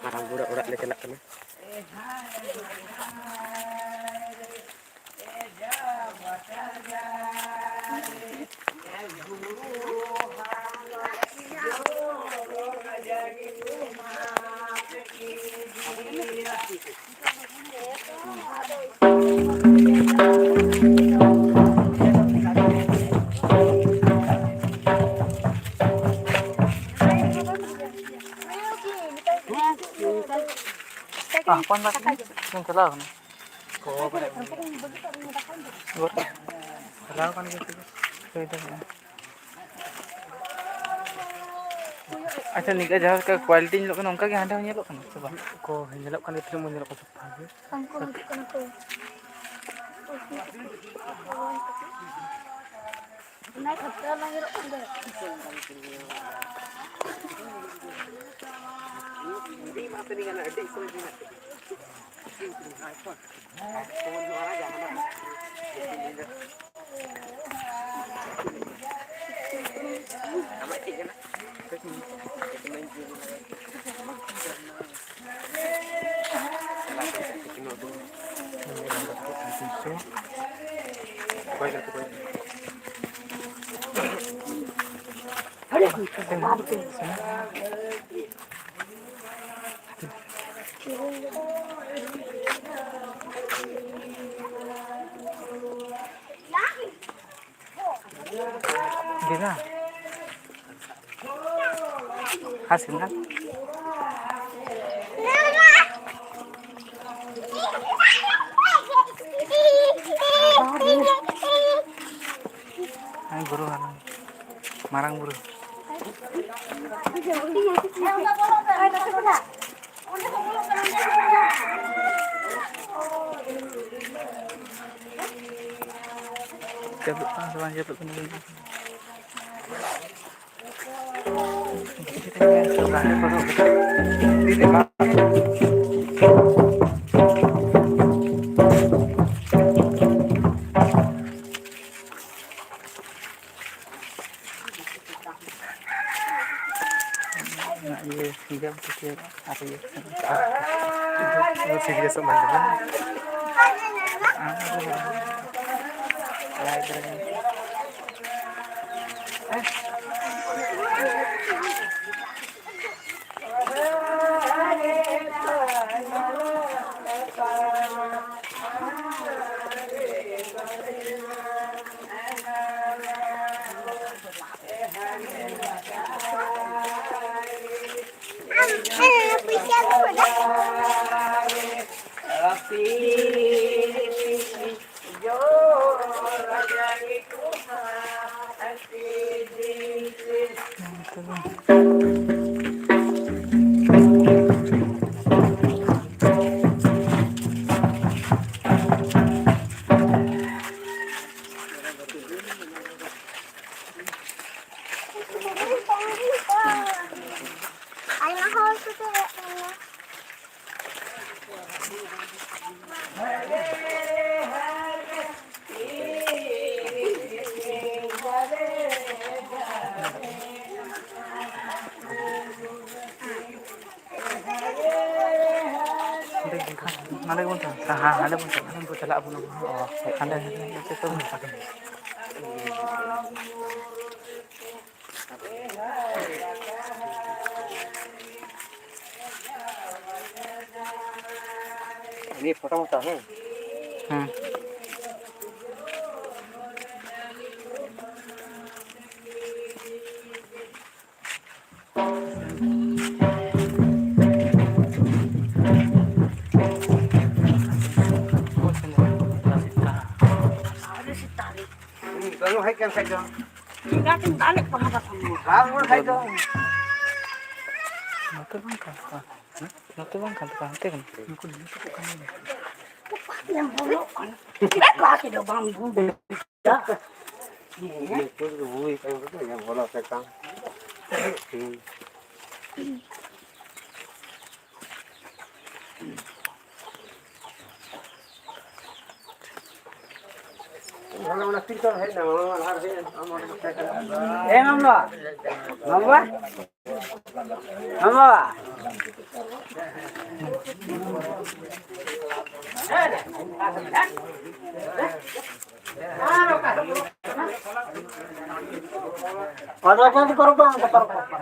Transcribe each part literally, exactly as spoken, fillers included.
ᱢᱟᱨᱟᱝ ᱵᱩᱨᱩ ᱚᱲᱟᱜ ᱞᱮ ᱪᱟᱞᱟᱜ ᱠᱟᱱᱟ᱾ ᱦᱚᱯᱚᱱ ᱵᱟ ᱛᱟᱹᱠᱤᱱ ᱪᱟᱞᱟᱣ ᱠᱟᱱᱟ᱾ ᱪᱟᱞᱟᱣ ᱠᱟᱱ ᱜᱮᱭᱟ ᱛᱚᱵᱮ᱾ ᱦᱩᱭ ᱫᱟᱲᱮᱭᱟᱜᱼᱟ᱾ ᱟᱪᱪᱷᱟ, ᱱᱤᱝᱠᱟᱹ ᱡᱟᱦᱟᱸ ᱞᱮᱠᱟ quality ᱧᱮᱞᱚᱜ ᱠᱟᱱᱟ, ᱚᱱᱠᱟ ᱜᱮ ᱦᱟᱸᱰᱮ ᱦᱚᱸ ᱧᱮᱞᱚᱜ ᱠᱟᱱᱟ ᱥᱮ ᱵᱟᱝ? ᱠᱚ ᱧᱮᱞᱚᱜ ᱠᱟᱱ ᱜᱮᱭᱟ, ᱛᱤᱱᱟᱹᱜ ᱢᱚᱡᱽ ᱧᱮᱞᱚᱜ ᱠᱟᱱᱟ, ᱥᱟᱯᱷᱟ ᱜᱮ᱾ ᱩᱱᱠᱩ ᱦᱤᱡᱩᱜ ᱠᱟᱱᱟ ᱠᱚ᱾ ᱚᱱᱟ ᱠᱷᱟᱛᱨᱟ ᱞᱟᱝ ᱧᱮᱞᱚᱜ ᱠᱟᱱ ᱫᱚ᱾ ᱜᱮᱫᱟ᱾ ᱦᱟᱥ ᱜᱮᱫᱟ᱾ ᱦᱮᱸ, ᱵᱩᱨᱩ ᱦᱟᱱᱟ, ᱢᱟᱨᱟᱝ ᱵᱩᱨᱩ᱾ ᱪᱟᱹᱞᱩᱜ ᱠᱟᱱᱟ ᱥᱮ ᱵᱟᱝ ᱪᱟᱹᱞᱩᱜ ᱠᱟᱱᱟ? ᱤᱭᱟᱹ ᱥᱤᱸᱜᱟᱹ ᱠᱚ ᱛᱮᱭᱟᱨᱟ ᱟᱨ ᱤᱭᱟᱹ ᱥᱤᱨᱤᱭᱟᱥᱚᱜ ᱢᱮᱱ ᱫᱚ ᱵᱟᱝ᱾ ᱟᱨ ᱞᱟᱭᱤᱵᱨᱮᱨᱤ᱾ ᱟᱭᱢᱟ ᱦᱚᱲ ᱠᱚ ᱪᱟᱞᱟᱜ ᱠᱟᱱᱟ᱾ ᱦᱟᱸᱰᱮ ᱜᱮᱵᱚᱱ ᱪᱟᱞᱟᱜᱼᱟ᱾ ᱦᱟᱸᱰᱮ ᱵᱚᱱ ᱪᱟᱞᱟᱜᱼᱟ᱾ ᱦᱟᱸᱰᱮ ᱵᱚᱱ ᱪᱟᱞᱟᱜᱼᱟ᱾ ᱦᱟᱸᱰᱮ ᱵᱚᱱ ᱪᱟᱞᱟᱜᱼᱟ᱾ ᱦᱟᱸᱰᱮ ᱵᱚᱱ ᱪᱟᱞᱟᱜᱼᱟ᱾ ᱱᱤᱭᱟᱹ ᱯᱷᱳᱴᱳ ᱢᱚᱛᱚ, ᱦᱮᱸ? ᱦᱮᱸ᱾ ᱦᱩᱸ, ᱵᱟᱝ ᱦᱮᱡ ᱠᱟᱱ ᱠᱷᱟᱡ ᱫᱚ᱾ ᱵᱟᱝ ᱦᱮᱡ ᱫᱚ᱾ ᱱᱚᱛᱮ ᱵᱟᱝ ᱠᱟᱱ ᱛᱟᱠᱚᱣᱟ᱾ ᱱᱚᱛᱮ ᱵᱟᱝ ᱠᱟᱱ ᱛᱟᱠᱚᱣᱟ, ᱦᱟᱱᱛᱮ ᱠᱟᱱᱟ᱾ ᱱᱩᱠᱩ ᱱᱩᱠᱩ ᱠᱚ ᱠᱟᱱᱟ᱾ ᱚᱠᱟ ᱛᱮᱢ ᱵᱚᱞᱚᱜ ᱠᱟᱱᱟ? ᱪᱮᱫᱟᱜ ᱞᱟᱦᱟ ᱛᱮᱫᱚ ᱵᱟᱢ ᱵᱩᱡᱽ ᱫᱟ? ᱱᱩᱠᱩ ᱫᱚ ᱵᱩᱡᱽ ᱠᱟᱱ ᱠᱚ ᱫᱚ, ᱵᱚᱞᱚ ᱥᱮ ᱠᱟᱱ᱾ ᱦᱩᱸ᱾ ᱦᱮᱸ, ᱢᱟᱢᱞᱟ᱾ ᱢᱟᱢᱞᱟ? ᱦᱮᱸ ᱵᱟᱵᱟ᱾ ᱟᱫᱚ ᱚᱠᱚᱭ ᱫᱚ ᱯᱟᱨᱚᱢ ᱠᱚᱜᱼᱟ, ᱚᱱᱠᱟ ᱯᱟᱨᱚᱢ ᱠᱚᱜᱼᱟ᱾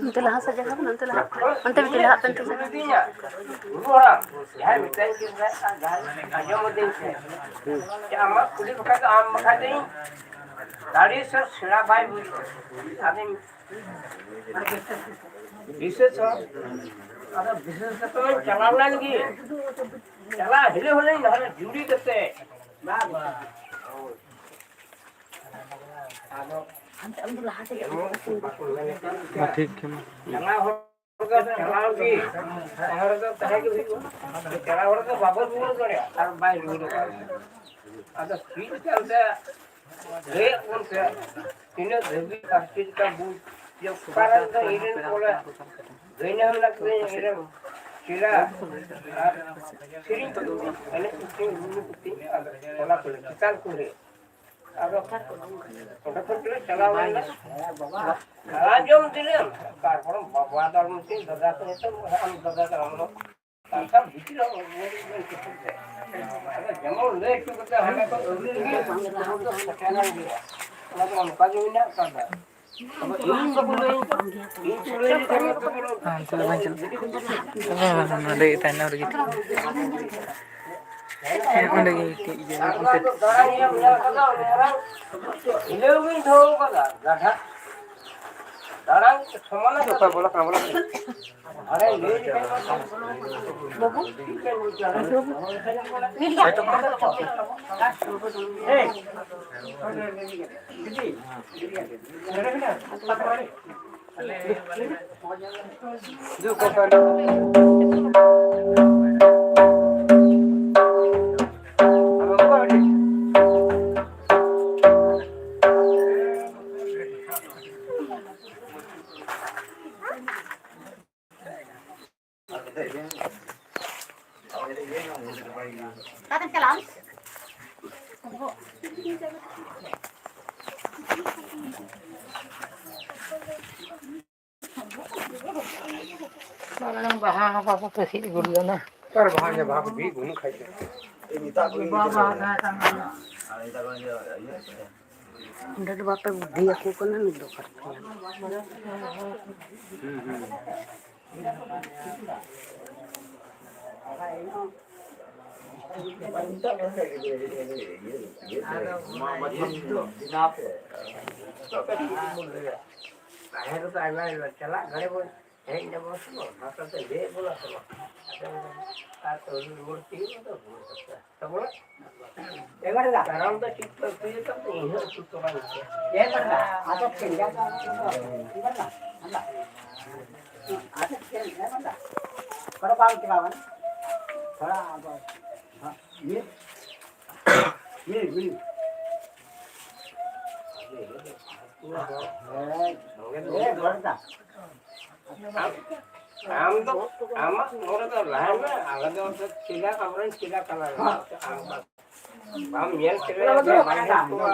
ᱚᱱᱛᱮ ᱞᱟᱦᱟ ᱥᱮᱫ ᱡᱟᱭᱜᱟ ᱵᱟᱹᱱᱩᱜᱼᱟ, ᱚᱱᱛᱮ ᱞᱟᱦᱟ, ᱚᱱᱛᱮ ᱵᱤᱴᱤ ᱞᱟᱦᱟᱜ ᱯᱮ, ᱚᱱᱛᱮ ᱥᱮᱫ᱾ ᱜᱩᱨᱩ ᱦᱟᱲᱟᱢ, ᱡᱟᱦᱟᱸᱭ ᱢᱮᱛᱟᱹᱧ ᱠᱟᱱ ᱛᱟᱦᱮᱸᱫ ᱟᱨ ᱡᱟᱦᱟᱸᱭ ᱟᱸᱡᱚᱢ ᱟᱹᱫᱤᱧ ᱛᱟᱦᱮᱸᱫ, ᱡᱮ ᱟᱢᱟᱜ ᱠᱩᱞᱤ ᱵᱟᱠᱷᱟᱡ ᱫᱚ ᱟᱢ ᱵᱟᱠᱷᱟᱡ ᱫᱚ ᱤᱧ ᱫᱟᱲᱮ ᱥᱮ ᱥᱮᱬᱟ ᱵᱟᱭ ᱵᱩᱡᱩᱜᱼᱟ᱾ ᱟᱫᱚᱧ ᱵᱤᱥᱮᱥ ᱦᱚᱸ, ᱟᱫᱚ ᱵᱤᱥᱮᱥ ᱠᱟᱛᱮ ᱢᱟᱧ ᱪᱟᱞᱟᱣ ᱞᱮᱱ ᱜᱮ᱾ ᱪᱟᱞᱟᱣ ᱦᱤᱞᱟᱹ ᱦᱚᱞᱮᱧ ᱦᱟᱱᱮ ᱡᱩᱲᱤ ᱠᱟᱛᱮ᱾ ᱵᱟ, ᱵᱟ᱾ ᱟᱫᱚ ᱮᱢᱚᱱ ᱵᱟᱠᱚ ᱢᱮᱱ ᱠᱟᱜ᱾ ᱢᱟ ᱴᱷᱤᱠ ᱜᱮ, ᱢᱟ᱾ ᱪᱟᱞᱟᱣ ᱦᱚᱲ ᱫᱚ ᱪᱟᱞᱟᱣ ᱜᱮ᱾ ᱛᱟᱦᱮᱸ ᱦᱚᱲ ᱫᱚ ᱛᱟᱦᱮᱸ ᱜᱮ ᱦᱩᱭᱩᱜᱼᱟ᱾ ᱪᱟᱞᱟᱣ ᱦᱚᱲ ᱫᱚ ᱵᱟᱵᱚ ᱨᱩᱣᱟᱹᱲ ᱫᱟᱲᱮᱭᱟᱜᱼᱟ᱾ ᱟᱨ ᱵᱟᱭ ᱨᱩᱣᱟᱹᱲ ᱫᱟᱲᱮᱭᱟᱜᱼᱟ᱾ ᱟᱫᱚ ᱪᱮᱫ ᱞᱮᱠᱟ ᱚᱱᱛᱮ ᱞᱟᱹᱭᱟᱫ ᱵᱚᱱ ᱛᱮ ᱛᱤᱱᱟᱹᱜ ᱫᱷᱟᱹᱵᱤᱡ ᱟᱨ ᱪᱮᱫ ᱞᱮᱠᱟ ᱵᱩᱡᱽ, ᱡᱮ ᱚᱠᱟ ᱨᱮ ᱫᱚ ᱤᱧ ᱨᱮᱱ ᱵᱚᱞᱮ ᱜᱟᱹᱭᱱᱟ ᱢᱮᱱᱟᱜ ᱠᱚᱣᱟ, ᱤᱧ ᱨᱮᱱ ᱪᱮᱞᱟ ᱟᱨ ᱥᱮᱨᱮᱧ ᱠᱚ, ᱮᱱᱮᱡ ᱠᱚ, ᱨᱩᱨᱩ ᱠᱚ, ᱟᱫᱚ ᱚᱱᱟ ᱠᱚᱞᱮ ᱪᱮᱛᱟᱱ ᱠᱚᱞᱮ ᱟᱫᱚ ᱚᱸᱰᱮ ᱠᱷᱚᱱ ᱜᱮᱞᱮ ᱪᱟᱞᱟᱣ ᱞᱮᱱᱟ᱾ ᱟᱸᱡᱚᱢ ᱫᱤᱱᱟᱹᱢ, ᱛᱟᱨᱯᱚᱨᱮ ᱵᱟᱵᱟ ᱫᱚ ᱟᱨ ᱢᱤᱫᱴᱮᱱ ᱫᱟᱫᱟ ᱠᱚ ᱢᱮᱛᱟᱭ, ᱟᱢ ᱫᱟᱫᱟ ᱛᱟᱢ ᱫᱚ᱾ ᱟᱫᱚ ᱡᱮᱢᱚᱱ ᱞᱟᱹᱭ ᱦᱚᱪᱚ ᱠᱟᱛᱮ ᱦᱟᱸᱰᱮ ᱠᱷᱚᱱ ᱟᱹᱜᱩ ᱞᱟᱹᱜᱤᱫ ᱥᱮᱴᱮᱨ ᱞᱮᱱ ᱜᱮᱭᱟ᱾ ᱚᱱᱟ ᱫᱚ ᱚᱱᱠᱟ ᱜᱮ ᱢᱮᱱᱟᱜ ᱟᱠᱟᱫᱟ᱾ ᱟᱫᱚ ᱤᱧ ᱵᱟᱠᱚ ᱞᱟᱹᱭ ᱟᱹᱧ ᱠᱟᱱᱟ᱾ ᱤᱧ ᱠᱚ ᱞᱟᱹᱭ ᱟᱹᱧ ᱠᱟᱱᱟ, ᱛᱚᱵᱮ ᱱᱚᱣᱟ ᱦᱮᱸ, ᱚᱱᱛᱮ ᱫᱚ ᱵᱟᱝ ᱪᱟᱞᱟᱜ᱾ ᱦᱮᱸ, ᱱᱚᱰᱮ ᱜᱮ ᱛᱟᱦᱮᱱᱟ, ᱚᱸᱰᱮ ᱜᱮ᱾ ᱦᱮᱸ, ᱚᱸᱰᱮ ᱜᱮ ᱢᱤᱫᱴᱤᱡ ᱤᱭᱟᱹ ᱚᱱᱛᱮ᱾ ᱫᱟᱬᱟᱱ ᱜᱮᱭᱟ, ᱢᱮᱱᱟᱜ ᱟᱠᱟᱫᱟ, ᱚᱱᱟ ᱫᱟᱬᱟᱱ ᱦᱤᱞᱟᱹᱣ ᱜᱤᱧ ᱫᱚᱦᱚ ᱟᱠᱟᱫᱟ, ᱜᱟᱰᱟ᱾ ᱫᱟᱬᱟᱱ ᱥᱚᱢᱟᱱ ᱚᱠᱚᱭ ᱵᱚᱞᱚ ᱠᱟᱱᱟ, ᱵᱚᱞᱚ ᱠᱟᱱᱟ? ᱦᱟᱱᱮ ᱞᱟᱹᱭ ᱞᱮᱠᱷᱟᱱ ᱢᱟ ᱵᱟᱹᱵᱩ, ᱪᱮᱫ ᱯᱮ ᱵᱩᱡᱽ ᱫᱟ? ᱦᱮᱸ᱾ ᱵᱟᱦᱟ ᱦᱚᱸ ᱵᱟᱠᱚ ᱯᱮᱥᱮᱡ ᱜᱚᱫ ᱞᱮᱱᱟ᱾ ᱚᱠᱟᱨᱮ ᱵᱟᱦᱟ ᱧᱮᱞ, ᱵᱟᱦᱟ ᱠᱚ ᱵᱤᱫ ᱵᱟᱹᱱᱩᱜ ᱠᱷᱟᱡ ᱫᱚ᱾ ᱵᱟᱦᱟ ᱛᱟᱦᱮᱸ ᱠᱟᱱ ᱜᱮᱭᱟ᱾ ᱚᱸᱰᱮ ᱫᱚ ᱵᱟᱯᱮ ᱵᱩᱫᱽᱫᱷᱤ ᱟᱠᱚ ᱠᱟᱱᱟ, ᱱᱩᱭ ᱫᱚ ᱚᱠᱟ ᱨᱮ ᱠᱟᱱᱟ? ᱟᱫᱚ ᱚᱱᱟ ᱤᱭᱟᱹ ᱫᱚ ᱵᱮᱱᱟᱣ ᱯᱮ᱾ ᱵᱟᱠᱷᱟᱱ ᱪᱮᱫ ᱵᱚᱱ ᱞᱟᱹᱭᱟ? ᱛᱟᱦᱮᱸ ᱨᱮᱫᱚ ᱟᱭᱢᱟ ᱪᱟᱞᱟᱜ ᱜᱷᱟᱹᱲᱤ ᱵᱚᱱ ᱦᱮᱡ ᱧᱟᱢᱚᱜᱼᱟ ᱥᱮ ᱵᱟᱝ? ᱚᱱᱟ ᱥᱟᱶᱛᱮ ᱞᱟᱹᱭ ᱵᱚᱞᱟ ᱥᱮ ᱵᱟᱝ? ᱟᱨ ᱛᱚ ᱨᱩᱣᱟᱹᱲ ᱛᱮᱜᱮ ᱵᱚᱱ ᱨᱩᱣᱟᱹᱲ ᱠᱟᱜᱼᱟ᱾ ᱛᱟᱵᱚᱱᱟ? ᱮᱵᱟᱨ ᱫᱟ᱾ ᱠᱟᱨᱚᱱ ᱫᱚ ᱪᱮᱫ ᱠᱚ ᱟᱹᱜᱩᱭ ᱛᱟᱢ ᱫᱚ ᱤᱧ ᱦᱚᱸ ᱟᱹᱜᱩ ᱛᱚᱨᱟᱧ ᱜᱮᱭᱟ᱾ ᱮᱵᱟᱨ ᱫᱟ᱾ ᱟᱫᱚ ᱴᱷᱤᱠ ᱜᱮᱭᱟ᱾ ᱮᱵᱟᱨ ᱫᱟ᱾ ᱟᱫᱚ ᱪᱮᱫ ᱮᱵᱟᱨ ᱫᱟ? ᱛᱷᱚᱲᱟ ᱵᱟᱝ ᱪᱟᱞᱟᱣ ᱠᱟᱱᱟ᱾ ᱛᱷᱚᱲᱟ ᱟᱫᱚ, ᱦᱮᱸ, ᱢᱤᱫ, ᱢᱤᱫ, ᱢᱤᱫ᱾ ᱦᱮᱸ, ᱦᱮᱸ, ᱮᱵᱟᱨ ᱫᱟ᱾ ᱟᱢ, ᱟᱢ ᱫᱚ, ᱟᱢᱟᱜ ᱢᱚᱱᱮ ᱫᱚ ᱞᱟᱦᱟᱭ ᱢᱮ, ᱟᱞᱮ ᱫᱚ ᱪᱮᱫᱟᱜ ᱟᱢᱨᱮᱱ ᱪᱮᱫᱟᱜ ᱠᱟᱱᱟ ᱞᱮ? ᱟᱢ ᱵᱟᱢ ᱧᱮᱞ ᱠᱮᱫᱮᱭᱟ, ᱵᱟᱢ ᱧᱮᱞ ᱠᱚᱣᱟ᱾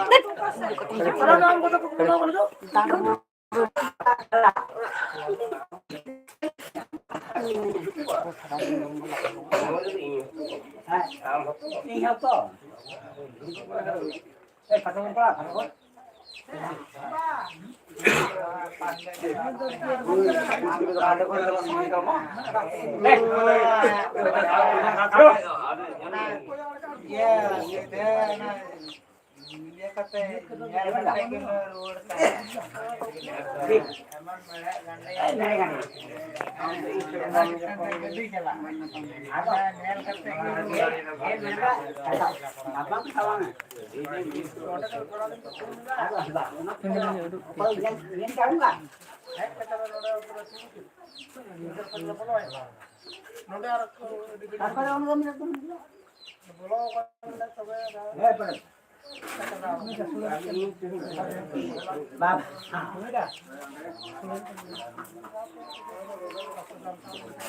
ᱟᱢ ᱦᱚᱸᱛᱚ᱾ ᱤᱧ ᱦᱚᱸᱛᱚ᱾ ᱮ, ᱯᱷᱟᱴᱟ ᱵᱚᱱ ᱯᱟᱲᱟᱜ, ᱯᱷᱟᱴᱟ ᱵᱚᱱ᱾ ᱤᱭᱟᱹ, ᱤᱭᱟᱹ ᱠᱟᱛᱮ, ᱧᱮᱞ ᱠᱟᱛᱮ ᱜᱮ ᱞᱮ ᱨᱩᱣᱟᱹᱲ ᱠᱟᱱᱟ᱾ ᱮᱢᱚᱱ ᱢᱮᱲᱦᱮᱫ ᱜᱟᱱᱰᱮ᱾ ᱟᱫᱚ ᱧᱮᱞ ᱠᱟᱛᱮ ᱜᱮ ᱨᱩᱣᱟᱹᱲ᱾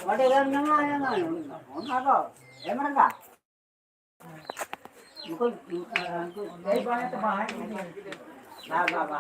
ᱚᱸᱰᱮ ᱜᱮ ᱢᱮᱱᱟᱜᱼᱟ, ᱚᱱᱟ ᱫᱚ ᱮᱢ ᱨᱮᱱᱟᱜ᱾ ᱩᱱᱠᱩ, ᱩᱱᱠᱩ, ᱵᱟ, ᱵᱟ, ᱵᱟ᱾